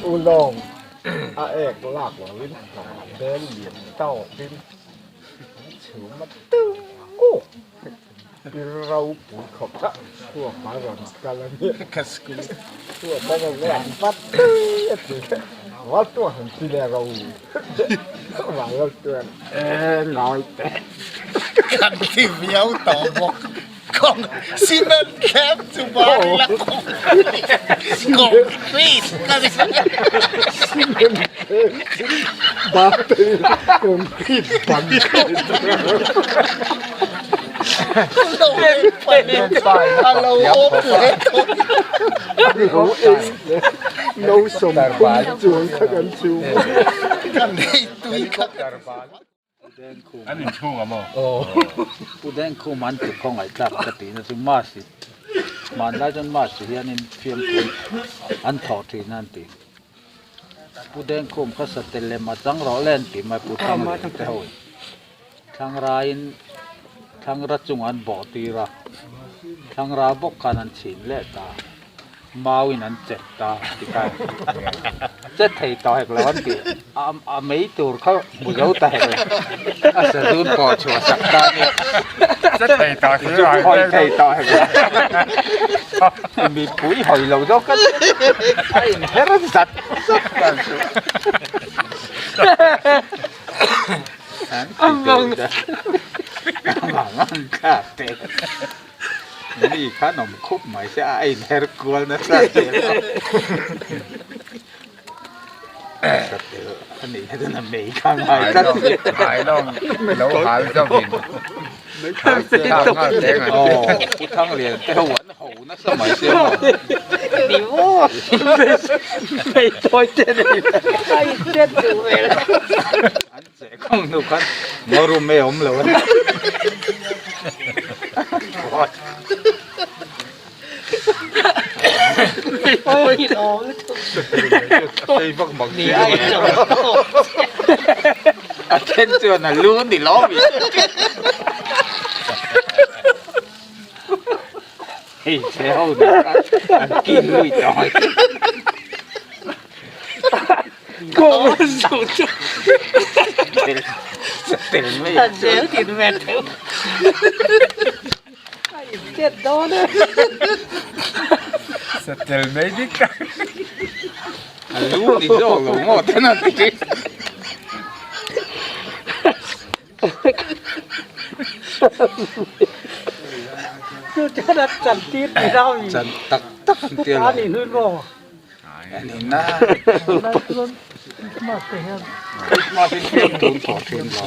Ulawng a ek lak loin bel lian tawkin chhum a tung nguk. Pi ropui khawp a chhuak a rawn kal a nia ka school chhuak a rawn kal a tui a ti val tuah han ti leh ro val tuah e ngawi teh kan ti viau tawh bawk kawng cement thlem chu bar ila concrete ka ni cement thlem chu bar ila concrete ban Pudengkhum an ti khawngaih tlak ka tihna chu mass hi hmanlai chuan mass hi hianin fiamthu an thawh thin a an ti. Pudengkhum kha satel lem a chang rawh le an ti mai Pu Thlanglian te ho in. Thlangraiin thlangra chungah an bawh tir a, thlangra bawk khan an chhin leh ta, mauin an chet ta ti khan chet thei tawh hek lo an tih a a mei tur kha hmu zo ta hek lo a sazun pawh chhuah sak ta a nia chet thei tawh si lo hawi thei tawh hek lo mipui hawi lo zawk a a inher zat zat ta chu. Mi khan awm khup mai se a inher kual nasa zel a satel a nih na chuan a mei kha ngai tlat lo hal zawk in Pu Thanglian te ho an ho nasa mai se maw ni maw mei tawi te nei a in chet duh hmel an che khawng hnu khan ngaw room e awm lo a ni A then chuan a lu ni lo mi. Hei che ho ni an kin lui tawh. Tel mai. Zel tin ve theuh. A in chet dawn e. Satel mai dik tak. A lu ni zawk lo maw ten an ti. Chu chuan a chan tir ti rau in. Chan tak tak an ti a ni hlui maw. A ni na. Christmas in fiam tun thawh thin lo.